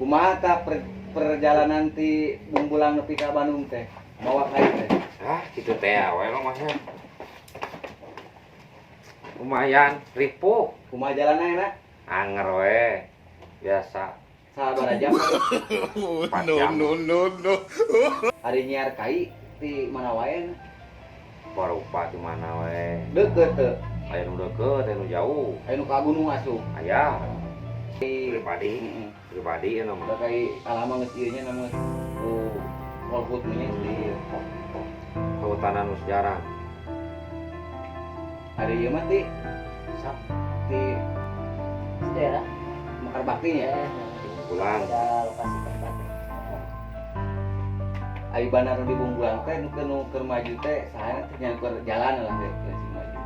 Kumaha tah perjalanan ti Bungbulang nepi ka Bandung teh? Mawa kai teh. Ah, kitu teh we mah masnya. Lumayan ripuh. Kumaha jalanna enak? Anger we. Biasa. Sabaraha jam? 4 jam. No, no, no. Ari nyiar kai ti mana wae? Barupa di mana we? Deukeut teu? Aya nu deukeut, aya nu jauh. Aya nu ka gunung asup. Aya. Pribadi, Heeh. pribadi ya nama. Udah kai alama geus ieu nya nama ku golput nya di Kehutanan nu sejarah. Ari ieu mah ti Sap. Ti Daerah Mekar Bakti nya. Bungbulang. Ada lokasi tempat. Ari bandar di Bungbulang teh nu keur maju teh saha teh nya keur jalan lah teh keur sing maju.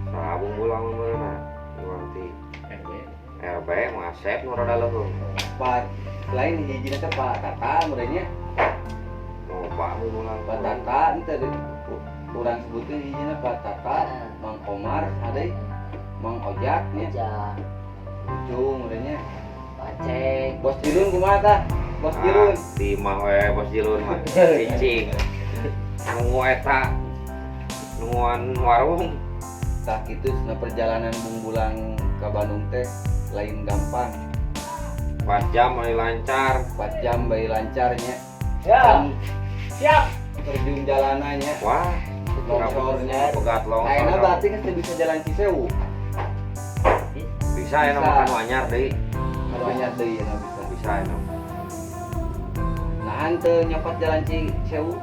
Saha Bungbulang meureunna? Urang ti RB. RB mah Asep nu rada leuheung. Pak lain hijina teh Pak Tata meureunnya. Loba Bungbulang. Pak Tata henteu urang sebutkeun hijina Pak Tata, Mang Komar, sadeu Mang Ojak nya. Ojak. Ucung meureunnya. Paceng. Bos Jilun kumaha tah? Bos Jilun. Di mah we Bos Jilun mah. Cicing. Nunggu eta. Nungguan warung. Tah kitu cenah perjalanan Bungbulang ka Bandung teh lain gampang. 4 jam bari lancar. 4 jam bari lancarnya. Ya. Kan Siap. terjun jalanannya. Wah, longsornya. Pegat longsor. Kayaknya berarti kan bisa jalan Cisewu. Bisa ya makan anyar deui. Anu anyar deui ya bisa. Bisa ya. Nah, henteu nyopat jalan Cisewu.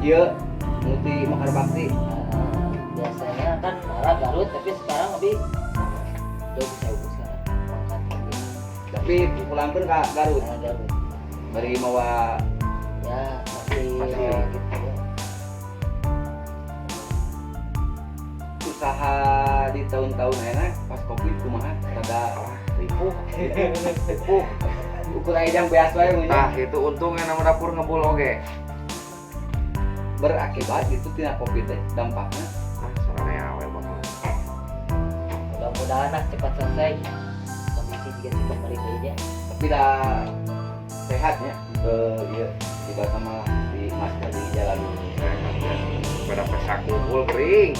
Ieu nu ti Mekar Bakti. Biasanya kan arah Garut, tapi sekarang lebih jauh Cisewu sekarang. Mangkat. Tapi pulangkeun ka Garut. Nah, Garut. Bari mawa ya, masih Masih. Gitu ya. Usaha di tahun-tahun enak pas Covid kumaha rada ripuh. Ripuh. Ukur aya jang beas wae mun. Tah, itu untungnya nama dapur ngebul oge. Berakibat itu tina Covid teh dampaknya. Ah, sararea we bakal. Mudah-mudahan lah cepat selesai. Kondisi juga cepat balik deui nya. Tapi dah sehatnya ke ieu tiba sama di masker di jalan. Pada pesak ngumpul kering.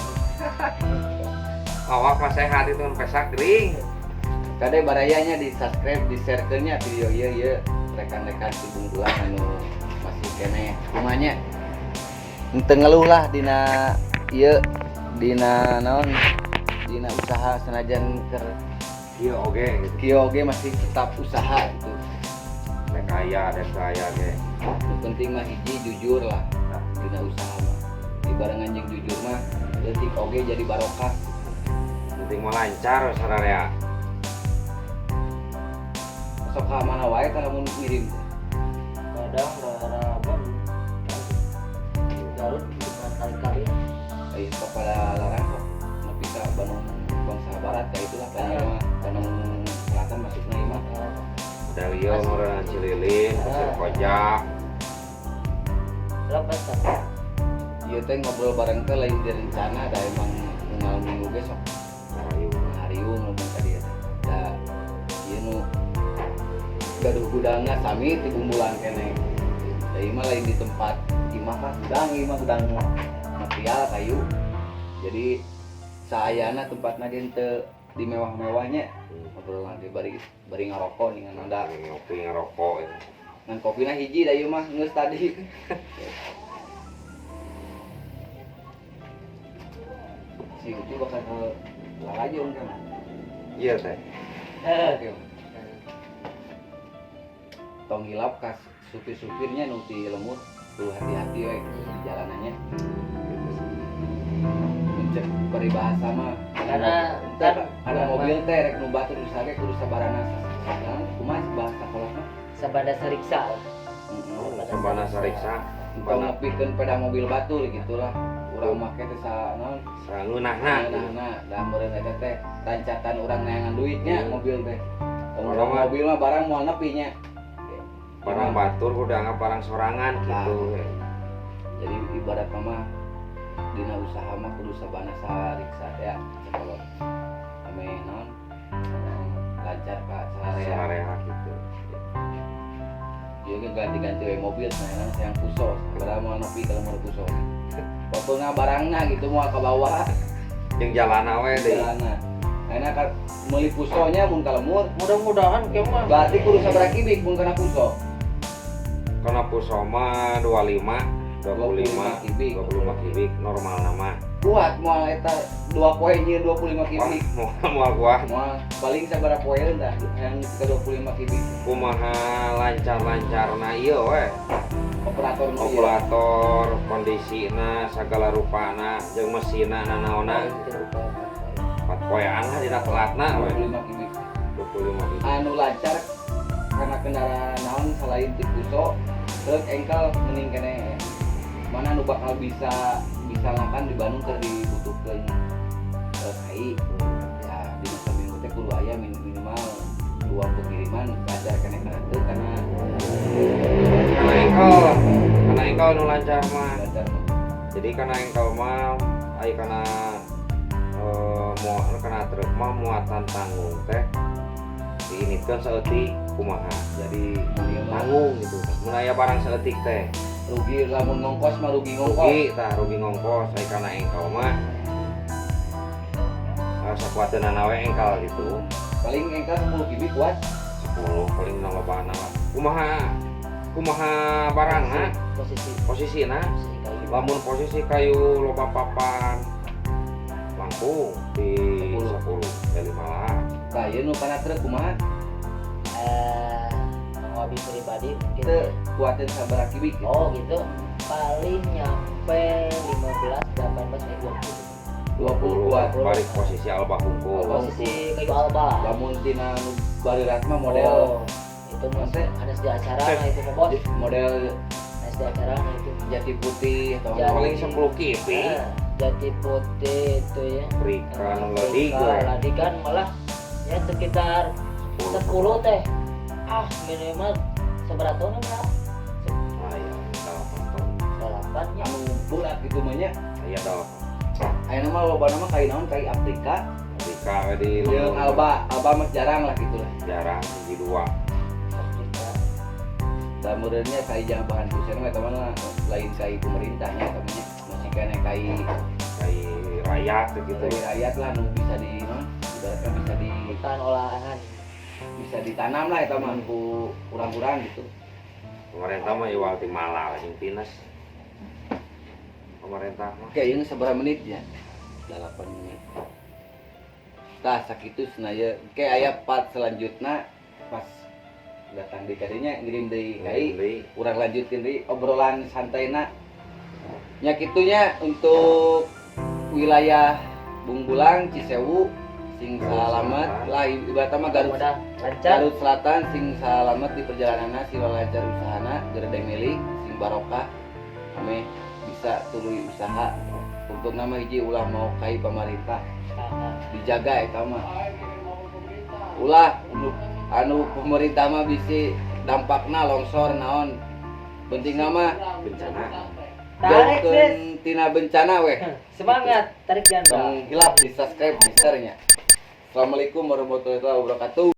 Awak mah sehat itu kan pesak kering. Kade barayanya di subscribe, di share nya video ieu ieu rekan-rekan di Bungbulang anu masih keneh kumanya. Henteu ngeluh lah dina ieu dina naon dina usaha senajan keur kieu oge gitu. Kieu oge masih tetap usaha gitu. Rek aya, rek aya ge. Nu penting mah hiji jujur lah dina usaha mah. Dibarengan jeung jujur mah leutik oge jadi barokah. Penting mah lancar sararea. Sok ka mana wae kalau mun ngirim teh? Kadang daerah Bandung, Garut bukan kali-kali. Ai sok pada larang sok nepi ka Bandung Bangsa Barat kayak itulah kayaknya mah Bandung Selatan masukna ieu mah. Dalio ngurang Cililin, Pasir Koja. Lepas kan. Ieu teh ngobrol bareng teh lain direncana da emang unggal minggu ge sok Hariung. Hariung ngomong ka dieu teh. Da ieu nu gaduh gudangna sami ti Bungbulang keneh. Da ieu mah lain di tempat imah kan gudang, ieu mah gudang material kayu. Jadi saayana tempatna ge teu di mewah-mewahnya. Ngobrol nanti bari ngarokok dengan anda. Bari ngopi ngarokok itu. Ngan kopina hiji da ieu mah geus tadi. Si Ucu bakal ke Lalajong kan? Iya teh. Oke. Tong hilap kas supir-supirnya nu ti lemur tuh hati-hati we di jalanannya. Cek peribahasa mah Karena kan kan ada mobil teh rek nu batur usaha ge kudu sabarana sasaran kumaha bahasa kolotna? Sabanda sariksa lah. Heeh. Sabana sariksa. Entong nepikeun peda mobil batur gitulah. Urang make teh sa naon? Sangeunahna. Sangeunahna. Da meureun eta teh rancatan urang neangan duitnya mobil teh. Lamun Orang mah mobil mah barang moal nepi nya. Barang batur kudu anggap barang sorangan gitu. Jadi ibarat mah dina usaha mah kudu sabana sariksa ya sakolot. Ame naon? Lancar ka saharea. Saharea gitu. Dia ge ganti-ganti we mobil sayang sayang puso. Padahal mau nepi kalau mau puso. Pokoknya barangna gitu mau ke bawah. Jeung jalana we deui. Jalana. Ayeuna kan meuli pusonya mun ka lembur. Mudah-mudahan ke mah. Berarti kudu sabaraha kubik mun kana puso? Kana puso mah 25 25. Kubik. 25 kubik normal nama. Kuat moal eta 2 poe nyieun 25 Wah, kubik? Moal, moal kuat. Moal. Paling sabaraha poe tah yang ke 25 kubik? Kumaha lancar-lancarna ieu we. Operator nu ieu. Operator kondisina segala rupana jeung mesinna nanaonna. 4 poean lah dina telatna we. 25 kubik. 25 kubik. Anu lancar karena kendaraan naon selain ti puso, truk, engkel mending kene mana nu bakal bisa bisa kan di Bandung keur dibutuhkeun kai ya di masa minggu teh kudu aya minimal dua pengiriman lancar kene kana teu karena Kana engkel, kana engkel nu lancar mah. Lancar mah. Jadi kana engkel mah ai kana muat kana truk mah muatan tanggung teh diinitkeun saeutik kumaha. Jadi mun ieu mah tanggung gitu mun aya barang saeutik teh. Rugi, lamun ngongkos mah rugi ngongkos. Rugi tah, rugi ngongkos. Ai kana engkel mah sakuateunana we engkel gitu. Paling engkel 10 kubik kuat. 10 paling lobana lah, kumaha kumaha barangna. Posisi. Posisina. Posisi kayu. Lamun posisi kayu loba papan langkung di 10. 10 ya 5 lah. Tah, ieu nu kana truk kumaha? Kang Abi pribadi mungkin Teu kuatin sabaraha kubik gitu. Oh gitu, paling nyampe 15, 18, 20. 20 kuat. Balik posisi alba hungkul. Posisi kayu alba. Lamun tina nu barirat mah model Oh, itu mah Maksudnya? Anas di acara nah itu mah bos. Model Anas di acara nah itu. Jati putih atau Jati. Paling 10 kipi. Nah, jati putih itu ya. Afrika nu ladi Afrika, gue. Ladi kan malah ya sekitar 10 teh, ah minimal seberapa tahun berapa? Ah iya, 8 ton. 8 ya. Anu berat gitu mah nya. Iya, 8. Ayeuna mah loba nama kai naon, kai Afrika. Afrika we di Jeung Alba, Alba mah jarang lah gitu lah. Jarang, hiji dua. Afrika. Da meureunnya kai jangan bahan kusen mah eta mah lain kai pemerintahnya namanya, masih kene kai Kai rakyat gitu. Kai rakyat lah nu bisa di non ibaratnya bisa di Hutan olahan. Bisa ditanam lah eta mah ku kurang-kurang gitu. Pemerintah mah iwal ti malal jeung tines pemerintah mah. Oke, ini seberapa menit ya? 8 menit. Tah, sakitu senaya. Oke, aya part selanjutnya pas datang di kadinya ngirim deui kai. Deui. Urang lanjutkeun deui obrolan santaina. Nya kitunya untuk wilayah Bungbulang, Cisewu, sing salamet lah ibaratna mah Garut. Mudah lancar. Garut Selatan sing salamet di perjalananna, sing lancar usahana, gede milik, sing barokah, ame bisa tuluy usaha. Untuk nama hiji ulah mau kai pemerintah, dijaga eta mah. Ulah anu, anu pemerintah mah bisi dampakna longsor naon. Penting nama bencana. Tarik sis. Jauhkeun tina bencana weh. Semangat, tarik janda. Tong hilap di subscribe, di share nya. Assalamualaikum warahmatullahi wabarakatuh.